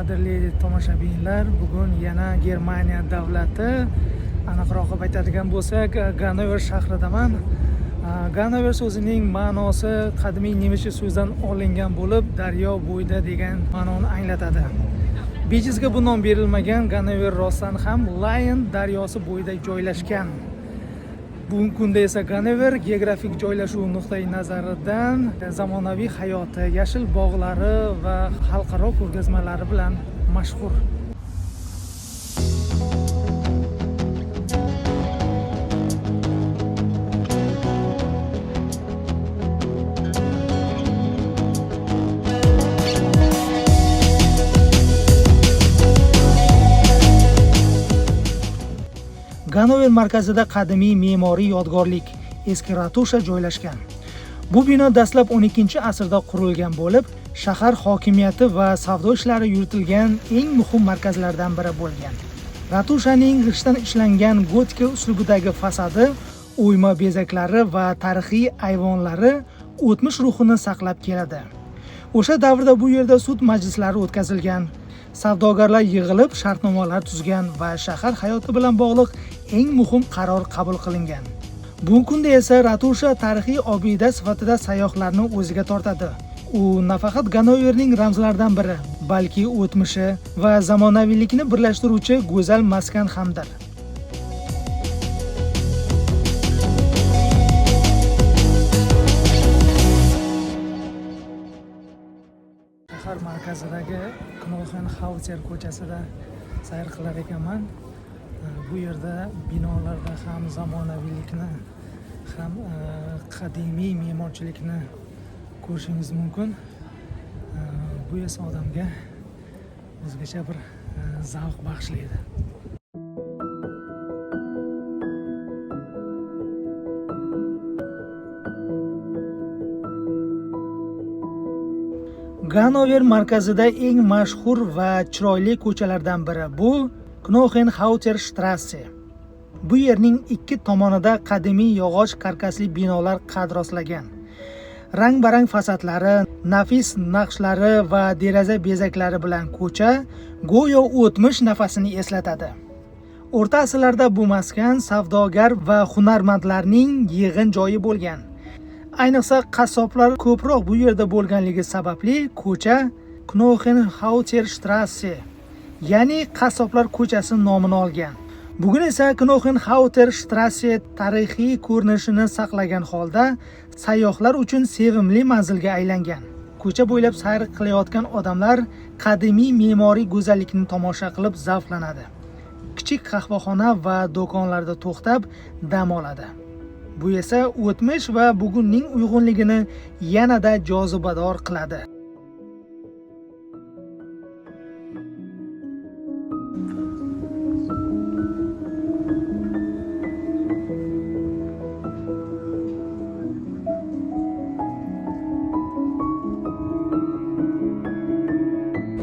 Qadrli tomoshabinlar, bugun yana Germaniya davlati, aniqroq qilib aytadigan bo'lsak, Ganover shahridaman. Ganover so'zining ma'nosi qadimiy nemischa so'zdan olingan bo'lib, daryo bo'yida degan ma'noni anglatadi. Bejizga bu nom berilmagan. Ganover rostdan ham Layn daryosi bo'yida joylashgan. Bugungi kunda esa Ganover geografik joylashuv nuqtai nazaridan zamonaviy hayoti, yashil bog'lari va xalqaro ko'rgazmalari bilan mashhur. Ganover markazida qadimiy me'moriy yodgorlik eski ratusha joylashgan. Bu bino dastlab 12-asrda qurilgan bo'lib, shahar hokimiyati va savdo ishlari yuritilgan eng muhim markazlardan biri bo'lgan. Ratushaning g'ishtdan ishlangan gotika uslubidagi fasadi, o'yma bezaklari va tarixiy ayvonlari o'tmish ruhini saqlab keladi. O'sha davrda bu yerda sud majlislari o'tkazilgan, savdogarlar yig'ilib shartnomalar tuzgan va shahar hayoti bilan bog'liq eng muhim qaror qabul qilingan. Bugungi kunda esa ratusha tarixiy obida sifatida sayyohlarni o'ziga tortadi. U nafaqat Ganoverning ramzlaridan biri, balki o'tmishi va zamonaviylikni birlashtiruvchi go'zal maskan hamdir. Shahar markazidagi Knochenhauser ko'chasida sayr qilar ekanman. Bu yerda binolarda ham zamonaviylikni, ham qadimiy me'morchilikni ko'rishingiz mumkin. Bu esa odamga o'zgacha bir zavq bag'ishlaydi. Ganover markazida eng mashhur va chiroyli ko'chalardan biri bu Knochenhauserstrasse. Bu yerning ikki tomonida qadimiy yog'och karkasli binolar qad rostlagan. Rang-barang fasadlari, nafis naqshlari va deraza bezaklari bilan ko'cha go'yo o'tmish nafasini eslatadi. O'rta asrlarda bu maskan savdogar va hunarmandlarning yig'in joyi bo'lgan. Ayniqsa qassoblar ko'proq bu yerda bo'lganligi sababli ko'cha Knochenhauserstrasse, ya'ni qassoblar ko'chasi nomini olgan. Bugun esa Knochenhauserstrasse tarixiy ko'rinishini saqlagan holda sayyohlar uchun sevimli manzilga aylangan. Ko'cha bo'ylab sayr qilayotgan odamlar qadimiy me'moriy go'zallikni tomosha qilib zavqlanadi. Kichik qahvaxona va do'konlarda to'xtab dam oladi. Bu esa o'tmish va bugunning uyg'unligini yanada jozibador qiladi.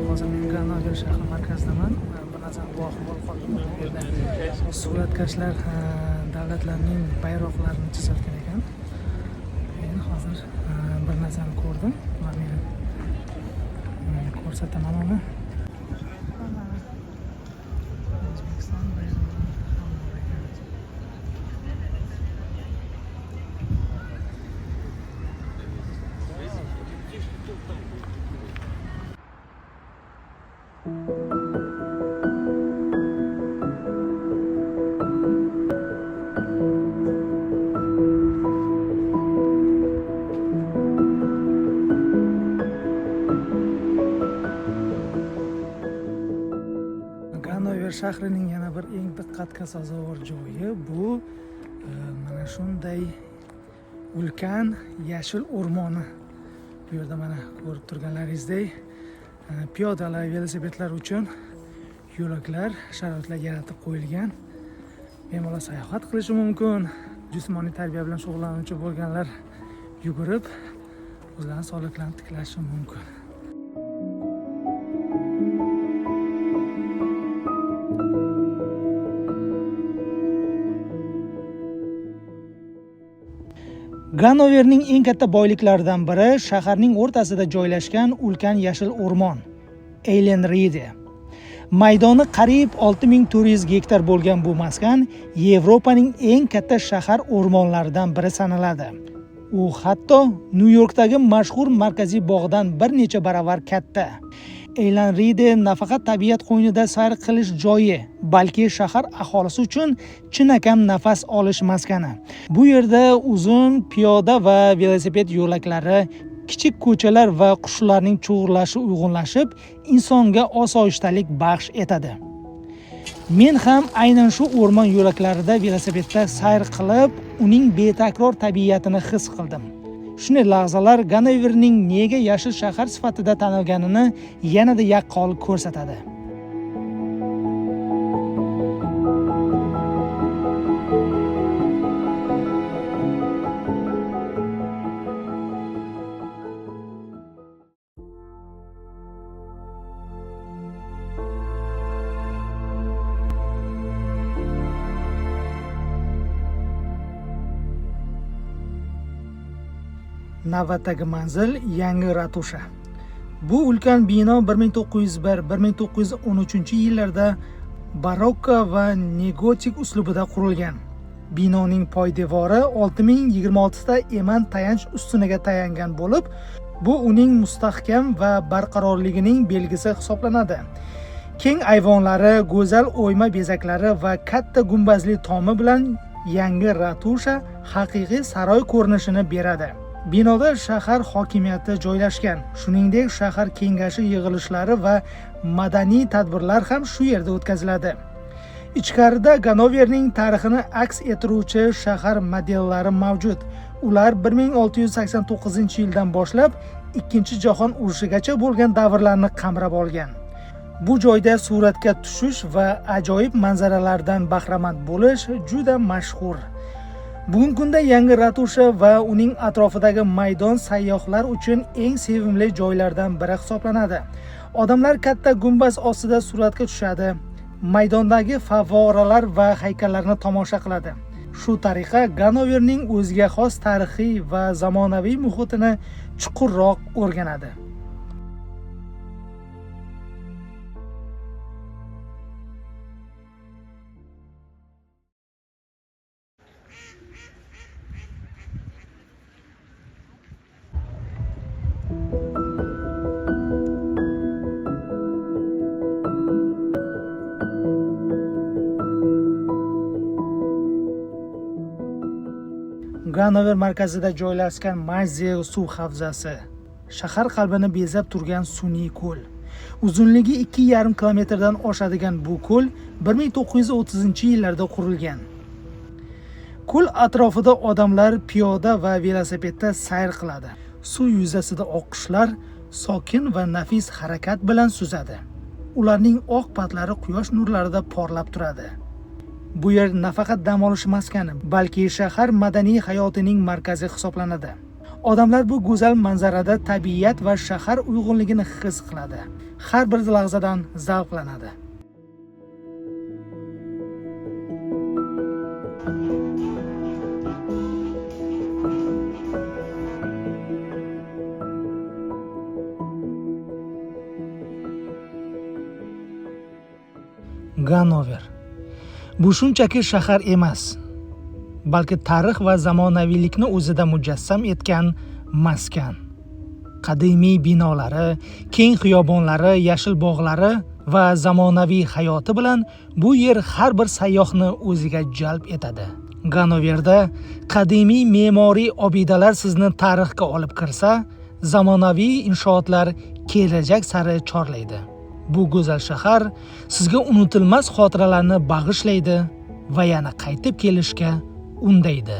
Hozir men Ganover shahri markazidaman. Bir narsani guvohi bo'lib qoldim. Bu yerda suratkashlar davlatlarning bayroqlarini chizayotgan ekan. Men hozir bir narsani ko'rdim va men ko'rsataman uni. Mana O'zbekiston bayrog'i ham bor ekan. Ganover shahrining yana bir eng diqqatga sazovor joyi bu mana shunday ulkan yashil o'rmoni. Bu yerda mana ko'rib turganlaringizdek piyodalar, velosipedlar uchun yo'laklar, sharoitlar yaratib qo'yilgan. Bemalol sayohat qilishi mumkin. Jismoniy tarbiya bilan shug'ullanuvchi bo'lganlar yugurib o'zlarini sog'liqlarini tiklashi mumkin. Ganoverning eng katta boyliklaridan biri shaharning o'rtasida joylashgan ulkan yashil o'rmon. Eilenriede. Maydoni qariyb 6400 gektar bo'lgan bu maskan Yevropaning eng katta shahar o'rmonlaridan biri sanaladi. U hatto Nyu-Yorkdagi mashhur markaziy bog'dan bir necha baravar katta. Eilenriede nafaqat tabiat qo'ynida sayr qilish joyi, balki shahar aholisi uchun chinakam nafas olish maskani. Bu yerda uzun piyoda va velosiped yo'laklari, kichik ko'chalar va qushlarning chug'urlashi uyg'unlashib, insonga osoyishtalik baxsh etadi. Men ham aynan shu o'rmon yo'laklarida velosipedda sayr qilib, uning betakror tabiatini his qildim. Shunday lahzalar Ganoverning nega yashil shahar sifatida tanilganini yanada yaqqol ko'rsatadi. Navbatdagi manzil yangi ratusha. Bu ulkan bino 1901-1913 yillarda barokko va neogotik uslubida qurilgan. Binoning poydevori 6026 ta eman tayanch ustuniga tayangan bo'lib, bu uning mustahkam va barqarorligining belgisi hisoblanadi. Keng ayvonlari, go'zal o'yma bezaklari va katta gumbazli tomi bilan yangi ratusha haqiqiy saroy ko'rinishini beradi. Binoda shahar hokimiyati joylashgan. Shuningdek, shahar kengashi yig'ilishlari va madaniy tadbirlar ham shu yerda o'tkaziladi. Ichkarida Ganoverning tarixini aks ettiruvchi shahar modellari mavjud. Ular 1689-yildan boshlab 2 jahon urushigacha bo'lgan davrlarni qamrab olgan. Bu joyda suratga tushish va ajoyib manzaralardan bahramand bo'lish juda mashhur. Bugungi kunda yangi ratusha va uning atrofidagi maydon sayyohlar uchun eng sevimli joylardan biri hisoblanadi. Odamlar katta gumbaz ostida suratga tushadi, maydondagi favvoralar va haykallarni tomosha qiladi. Shu tariqa Ganoverning o'ziga xos tarixiy va zamonaviy muhitini chuqurroq o'rganadi. Ganover markazida joylashgan Maze suv havzasi shahar qalbini bezab turgan sun'iy ko'l. Uzunligi 2,5 kilometrdan oshadigan bu ko'l 1930-yillarda qurilgan. Ko'l atrofida odamlar piyoda va velosipedda sayr qiladi. Suv yuzasida oqqushlar sokin va nafis harakat bilan suzadi. Ularning oq patlari quyosh nurlarida porlab turadi. Bu yer nafaqat dam olish maskani, balki shahar madaniy hayotining markazi hisoblanadi. Odamlar bu go'zal manzarada tabiat va shahar uyg'unligini his qiladi. Har bir lahzadan zavqlanadi. Ganover. Bu shunchaki shahar emas, balki tarix va zamonaviylikni o'zida mujassam etgan maskan. Qadimiy binolari, keng xiyobonlari, yashil bog'lari va zamonaviy hayoti bilan bu yer har bir sayyohni o'ziga jalb etadi. Ganoverda qadimiy me'moriy obidalar sizni tarixga olib kirsa, zamonaviy inshootlar kelajak sari chorlaydi. Bu go'zal shahar sizga unutilmas xotiralarni bag'ishlaydi va yana qaytib kelishga undaydi.